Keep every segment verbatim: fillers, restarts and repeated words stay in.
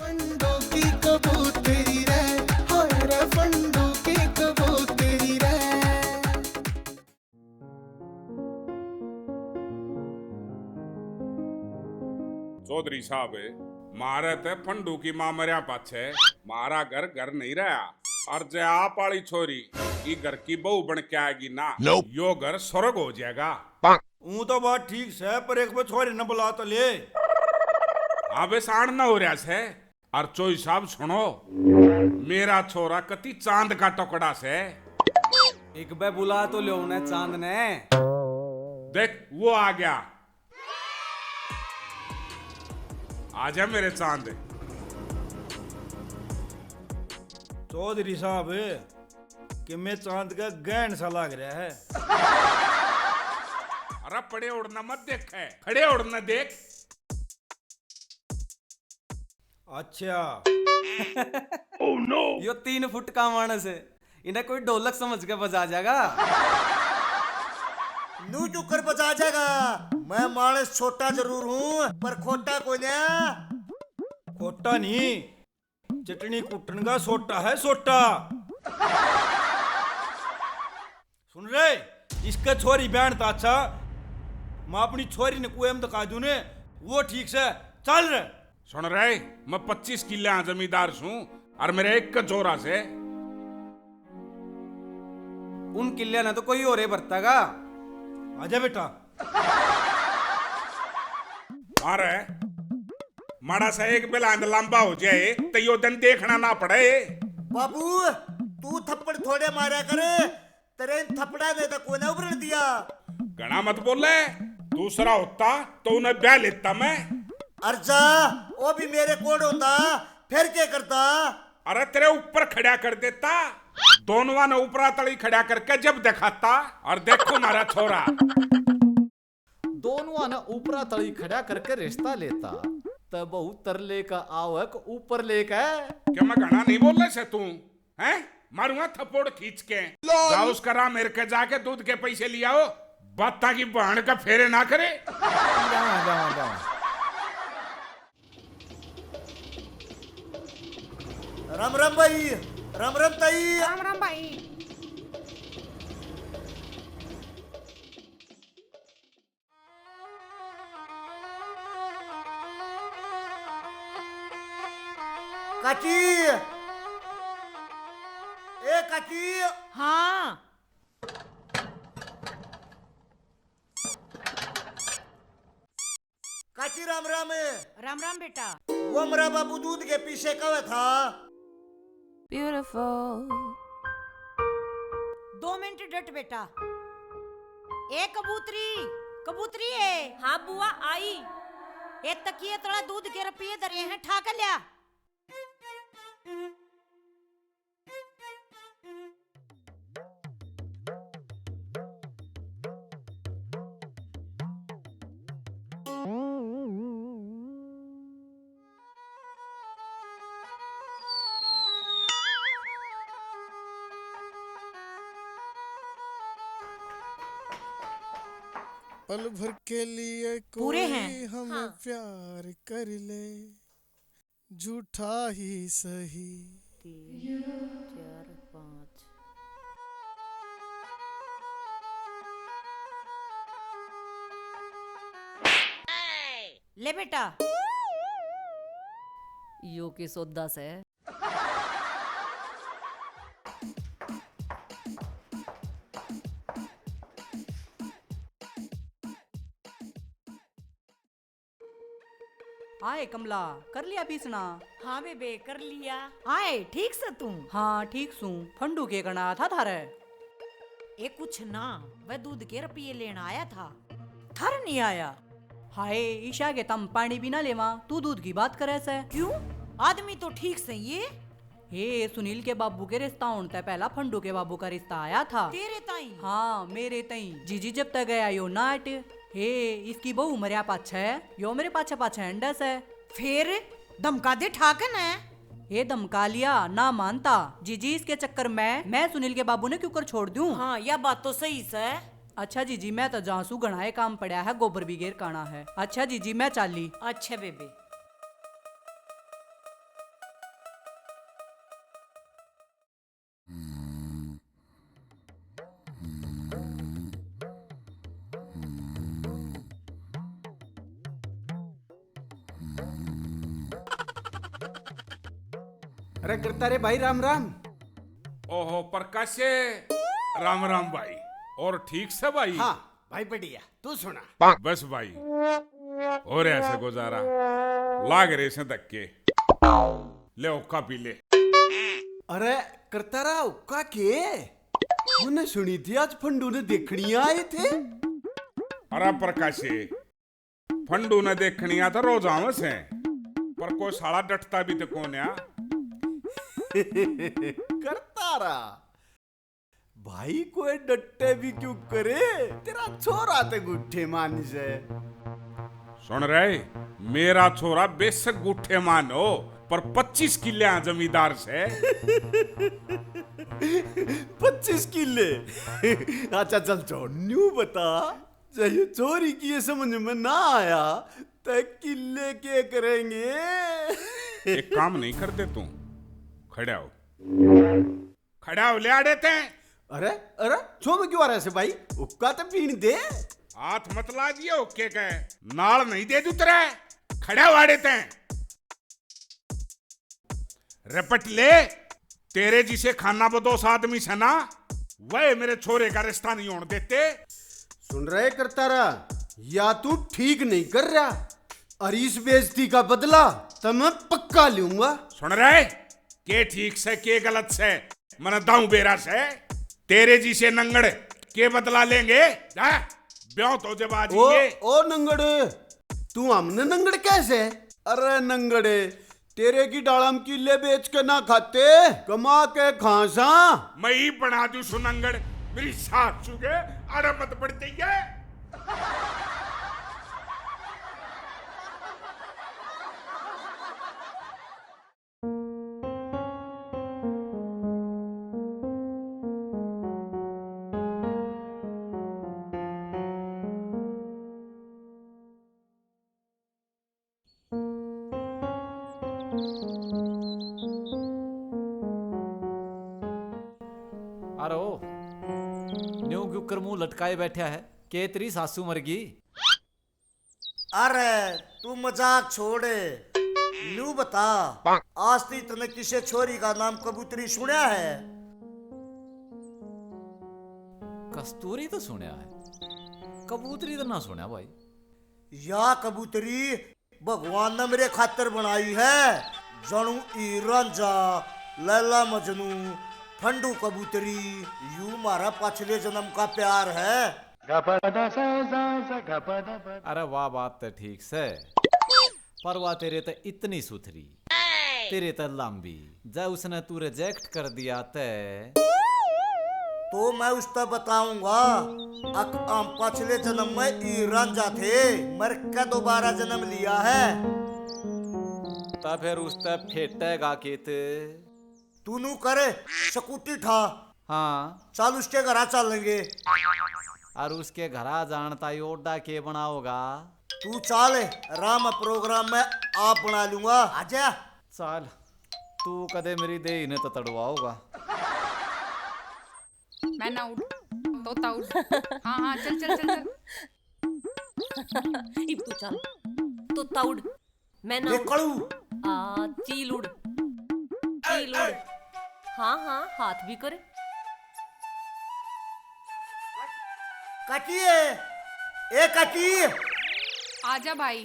फंडू की कबूतरी रे, हाय रे फंडू की कबूतरी रे। चौधरी साहब, म्हारे ते फंडू की माँ मरया पाछे म्हारा घर घर नहीं रहा। और जे आप वाली छोरी ई घर की बहू बन के आएगी ना, यो घर स्वर्ग हो जाएगा। ऊं तो बात ठीक सै, पर एक बार छोरी ने बुला तो ले। हाँ बे, साण ना हो रहा सै। और चोई साहब सुनो, मेरा छोरा कति चांद का टुकड़ा सै। एक बे बुला तो लो ना चांद ने। देख, वो आ गया। आजा मेरे चांद। चौधरी साहब, कि मैं चांद का गहन सा लाग रहा है। अरे पड़े उड़ना मत देखे, खड़े उड़ना देख। अच्छा। यो तीन फुट का माणस है, इन्हें कोई ढोलक समझ के बजा जाएगा। नू क्यों कर बजा जाएगा? मैं माणस छोटा जरूर हूँ, पर खोटा कोई ना। खोटा नहीं, चटनी कुटन का सोटा है, सोटा। सुन रे, इसके छोरी बहन तो अच्छा, मैं अपनी छोरी ने कुएं में धका दूं ने, वो ठीक से। चल रे। सुन रे, मैं पच्चीस किले जमींदार सूं और मेरा एक का छोरा से। उन किले ने तो कोई और ही बरतेगा। आजा बेटा। अरे, माड़ा सा एक बेलांद लंबा हो जाए, तो यो दिन देखना ना पड़े। बाबू, तू थप्पड़ थोड़े मारा कर, तेरे इन थप्पड़ा ने तो कोई ना उभरण दिया। घणा मत बोले, दूसरा होता तो उन्हें ब्याह लेता मैं। अर जा, वो भी मेरे कोड होता, फिर क्या करता? अरे तेरे ऊपर खड़ा कर देता, दोनों ने ऊपरा तली खड़ा करके जब दिखाता, और देखो मारा छोरा। दोनों ने ऊपरा तली खड़ा करके रिश्ता लेता, त बहू तर लेकर आओ है कि ऊपर लेकर? क्या मैं घणा नहीं बोले से तू? हैं? मारूंगा थप्पड़ खींच के। जा उसका राह मेर के जाके दूध के पैसे ले आओ। बातां की बहन का फेरे ना करे। जावा, जावा, जावा। राम राम भाई, राम राम ताई। राम राम भाई। काकी, ए काकी। हाँ। काकी राम राम। राम राम बेटा। वो मेरा बाबू दूध के पीछे कवे था। Beautiful। दो मिनट डट बेटा। ए कबूतरी, कबूतरी है। हाँ बुआ आई। ए तकिए तला दूध के रुपये धरे हैं, ठा के ल्या। पल भर के लिए पूरे कोई हैं। हमें हाँ। प्यार कर ले, झूठा ही सही। तीन, चार, पाँच। ले बेटा। यो के सौदा से। आए कमला, कर लिया पीसना? हाँ बेबे, कर लिया। आए, ठीक से तू? हाँ, ठीक सूं। फंडू के कण आया था थारे? ए कुछ ना, वह दूध के रुपये लेण आया था। थारे नहीं आया? हाय, ईशा के तम पानी भी ना लेवा, तू दूध की बात करे से। क्यों? आदमी तो ठीक से ये। हे, सुनील के बाबू के रिश्ता होण तै पहला फंडू के बाबू का रिश्ता आया था। तेरे ताई? हाँ, मेरे ताई। जीजी जब तक गया यो नाट। हे, इसकी बहू मरया पाछे, यो मेरे पाछे पाछे अंडस है। फिर धमका दे ठाक ने। हे, धमका लिया, ना मानता। जीजी, इसके चक्कर में मैं सुनील के बाबू ने क्यों कर छोड़ दूं? हाँ, या बात तो सही से। अच्छा जीजी, मैं तो जाऊं सूं, घणा ए काम पड़ा है, गोबर भी गेर काना है। अच्छा जीजी, मैं चाली। अच्छा बेबे। अरे करता रे भाई, राम राम। ओहो प्रकाशे, राम राम भाई। और ठीक से भाई? हाँ भाई, बढ़िया। तू सुना? बस भाई, हो रहा से गुजारा, लाग रहे से धक्के। ले हुक्का पी ले। अरे करता रहा हुक्का के? मैंने सुनी थी आज फंडू ने देखनी आए थे। अरे प्रकाशे, फंडू ने देखनिया तो रोज आवे से, पर कोई साला डटता भी तो कौन आ। करता रहा भाई, कोई डट्टे भी क्यों करे, तेरा छोरा ते गुट्ठे मान से। सुन रहे, मेरा छोरा बेशक गुट्ठे मान हो, पर पच्चीस किले जमींदार से। पच्चीस किले? अच्छा चल छोड़, न्यू बता, जब ये छोरी की ये समझ में ना आया, तो किले के करेंगे? एक काम नहीं करते तू, खड़ा हो। खड़ा हो ले आड़े तै। अरे, अरे, छो में क्यों आ रहा है भाई? हुक्का तो पीण दे। हाथ मत ला दिए हुक्के के, नाल नहीं दे दू तेरे। खड़ा हो आड़े तै। रपट ले, तेरे जिसे खाना बदोश आदमी से ना, वह मेरे छोरे का रिश्ता नहीं होने देते। सुन रहे करता रहा, या तू ठीक नहीं कर रहा, और इस बेइज्जती का बदला तो मैं पक्का लूंगा। सुन रहे, के ठीक से, के गलत से, मने दाऊ बेरा से। तेरे जिसे नंगड़ के बदला लेंगे? जा, ब्यों तो जब आ ओ, जाइए। ओ नंगड़, तू हमने नंगड़ कैसे? अरे नंगड़, तेरे की डालम किले बेच के ना खाते, कमा के खासा। मैं ही बना दूं सु नंगड़, मेरी सासू के आड़े मत पड़ जाइए। अरे ओ, न्यू क्यों कर मुंह लटकाए बैठा है? के तेरी सासू मर गई? अरे तू मजाक छोड़, न्यू बता, आज ती तने किसे छोरी का नाम कबूतरी सुनया है? कस्तूरी तो सुनया है, कबूतरी तो ना सुनया भाई। या कबूतरी भगवान ने मेरे खातर बनाई है, जणु हीर रांझा, लैला मजनू, फंडू कबूतरी, यू म्हारा पाछले जन्म का प्यार है। अरे वाह, बात तो ठीक से, पर वा तेरे ते इतनी सुथरी, तेरे ते लंबी, जै उसने तू reject कर दिया ते। तो मैं उसते बताऊंगा, अक हम पाछले जन्म में हीर रांझा थे, मर के दोबारा जन्म लिया है। ता फिर उसते फेटेगा कित? तू नू कर, स्कूटी ठा। हाँ। चल, उसके घरा चलेंगे। और उसके घरा जान ताई ओडा के बनाओगा? तू चल, राम प्रोग्राम मैं आप बना लूंगा। आजा। चल, तू कदे मेरी देही ने तो तड़वाओगा। मैं ना उड़, तोता उड़। हाँ, हाँ, चल, चल, चल, चल। इब तू चल, तोता उड़। मैं ना ये उड़। कड़ू। आ, चील उड़। चील उड़। हाँ, हाँ, हाथ भी कर। काकी है, ए काकी। आजा भाई,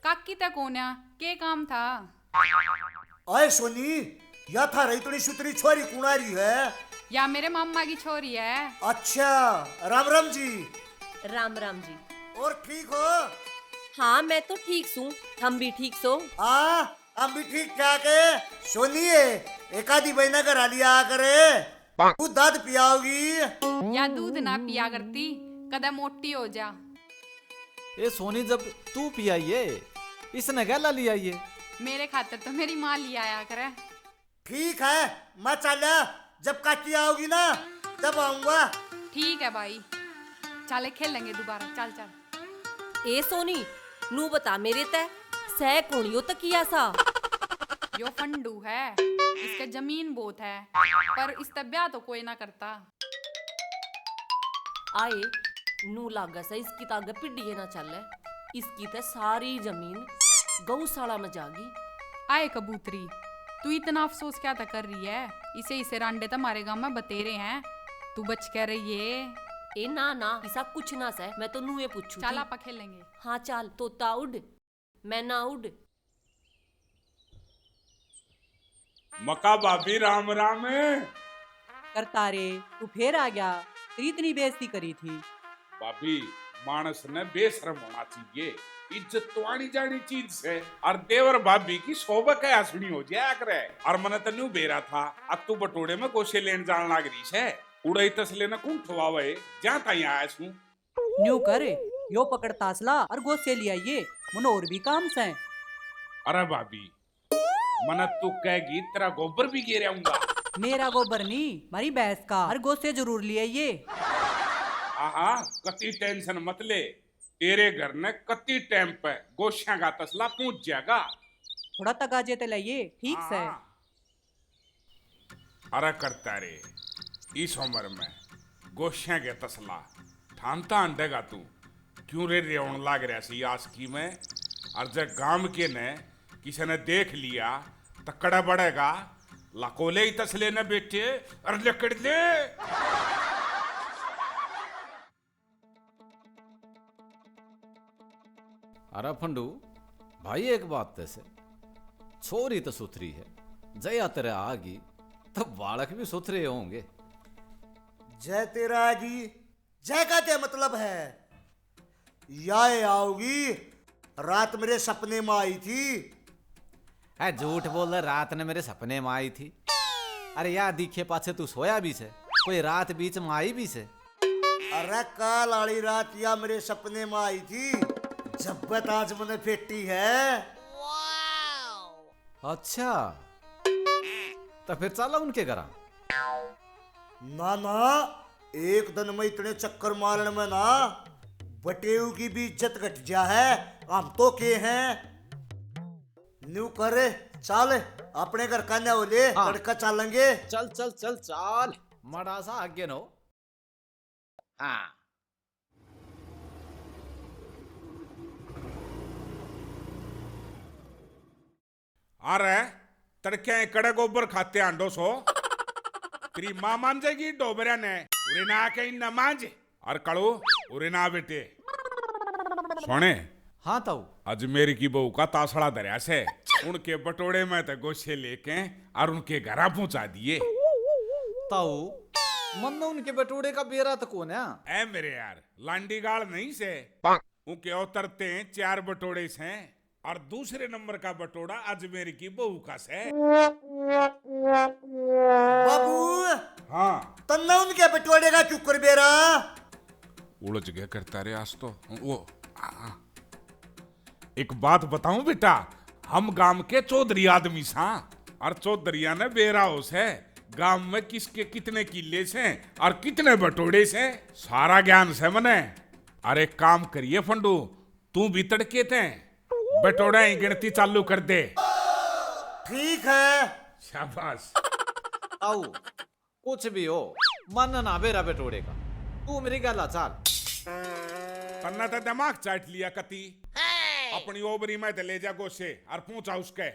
काकी तै कोन्या, के काम था? आए सोनी, या थारे इतनी सुथरी छोरी कुण आ रही है? या मेरे मामा की छोरी है। अच्छा, राम राम जी। राम राम जी। और ठीक हो? हाँ, मैं तो ठीक सूं, थम भी ठीक सो? हाँ, हम भी ठीक ठाक है। सोनी है, एक आधी बहना घर आ लिया करे, दूध दाद पियाओगी? या दूध ना पिया करती, कदे मोटी हो जा। ए सोनी, जब तू पियाइए, इसने गैला लियाइए। मेरे खातर तो मेरी माँ लियाया करे। ठीक है, मैं चाल्या, जब काकी आओगी ना, तब आऊंगा। ठीक है भाई, चाले खेलेंगे दोबारा, चल चल। ए सोनी, नू बता मेरे तै, सै कुण यो तकिया सा? यो फंडू है, इसके जमीन बहुत है, पर इसतै ब्याह तो कोई ना करता। आए, नू लागे से इसकी तो आगे पीढ़ी ना चले, इसकी ते सारी जमीन गौशाला में जागी। आए कबूतरी, तू इतना अफसोस क्या तै कर रही है? इसे, इसे रांडे तो हमारे गांव में बतेरे हैं, तू बच के रहिए। ए ना ना, इसा कुछ ना सै, मैं तो नूए पूछू चाल थी। आपा खेलेंगे। हाँ चाल, तोता उड़, मैना उड़। मका भाभी राम राम। करतारे, तू फेर आ गया, तेरी इतनी बेइज्जती करी थी। भाभी, मानस ने बेशरम होना चाहिए। इज्जत तो आनी जानी चीज से। और देवर भाभी की सोबत है, हंसनी हो जाया करे। और मने तो न्यू बेरा था, अब तू बटोड़े में गोसे लेन जान लाग रही से। उड़े तसले ने कौन ठवावे, जहाँ ताई आया सूं। न्यू कर, यो पकड़ तासला और गोसे ले आइए, मने और भी काम से। अरे भाभी, मने तू कहेगी, तेरा गोबर भी गेर आऊंगा। मेरा गोबर नहीं, मारी भैंस का। और गोसे जरूर ले आइए। आहा, कती टेंशन मत ले, तेरे घर ने कती टाइम पे गोसियां का तसला पहुंच जाएगा। थोड़ा तगाजे ते लाइए, ठीक से। हाँ। अरे करता रे, इस उम्र में गोसियां के तसला ठानता अंडेगा तू। क्यों रे रेवण लाग रहा सी आसकी में? और जब गांव के ने किसी ने देख लिया तो कड़ा बढ़ेगा। लकोले ही तसले न बेटे, और लकड़ ले। अरे फंडू भाई, एक बात तै से, छोरी तो सुथरी है, जया तेरे आगी तो बालक भी सुथरे होंगे। जय तेरा आगी, जय का क्या मतलब है? या आओगी, रात मेरे सपने में आई थी। है झूठ बोल रहा, रात ने मेरे सपने में आई थी। अरे या दिखे पाछे तू सोया भी से, कोई रात बीच में आई भी से? अरे काल आली रात या मेरे सपने में आई थी, जब्बत आज मने फेटी है। अच्छा, तो फिर चला उनके घरा। ना ना, एक दिन में इतने चक्कर मारण में ना बटेऊ की भी इज्जत घट जा है। हम तो के हैं, न्यू कर, चाल अपने घर का न्याव ले, हाँ। तड़का चालेंगे। चल चल चल चाल, माड़ा सा आगे न हो। हाँ। अरे तड़के कड़े गोबर खाते आंडो सो। तेरी माँ मान जाएगी डोबरिया ने। उरे ना के इन्ना मांझ। और कड़ू, उरे ना बेटे। सोने। हाँ ताऊ। अजमेर की बहू का तासड़ा धरया से, उनके बटोड़े में ते गोसे लेके और उनके घरा पहुंचा दिए। ताऊ, मन्ने उनके बटोड़े का बेरा तो कोन्या। ए मेरे यार, लांडी गाल नहीं से। उनके उतरते चार बटोड़े से। और दूसरे नंबर का बटोड़ा अजमेर की बहू का से। बाबू। हाँ। तन्ने उनके बटोड़े का क्यों कर बेरा? उलझ गया करता रे आज तो। वो, आ। एक बात बताऊं बेटा, हम गांव के चौधरी आदमी सा, और चौधरिया ने बेरा हो से गांव में किसके कितने किले से और कितने बटोड़े से, सारा ज्ञान से मने। अरे काम करिए फंडू, तू भी तड़के ते बटोड़ा ही गिनती चालू कर दे। ठीक है। शाबाश। ताऊ, कुछ भी हो, मन ना बेरा बटोड़े का। तू मेरी गल चाल। तन्ने तो दिमाग चाट लिया कती। अपनी ओबरी में ते ले जा गोसे और पहुंचा उसके।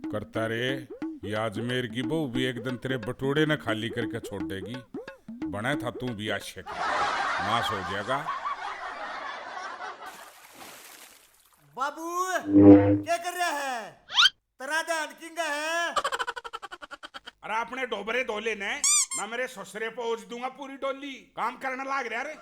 करता रे, ये अजमेर की बहू भी एक दिन तेरे बटोड़े ने खाली करके छोड़ देगी। बने था तू भी आशिक, नाश हो जाएगा। बाबू, क्या कर रहा है? तेरा ध्यान किंगा है? अरे अपने डोबरे धो लेने, ना मेरे ससुरे पहुंच दूंगा पूरी डोली। काम करने लाग रहा रे।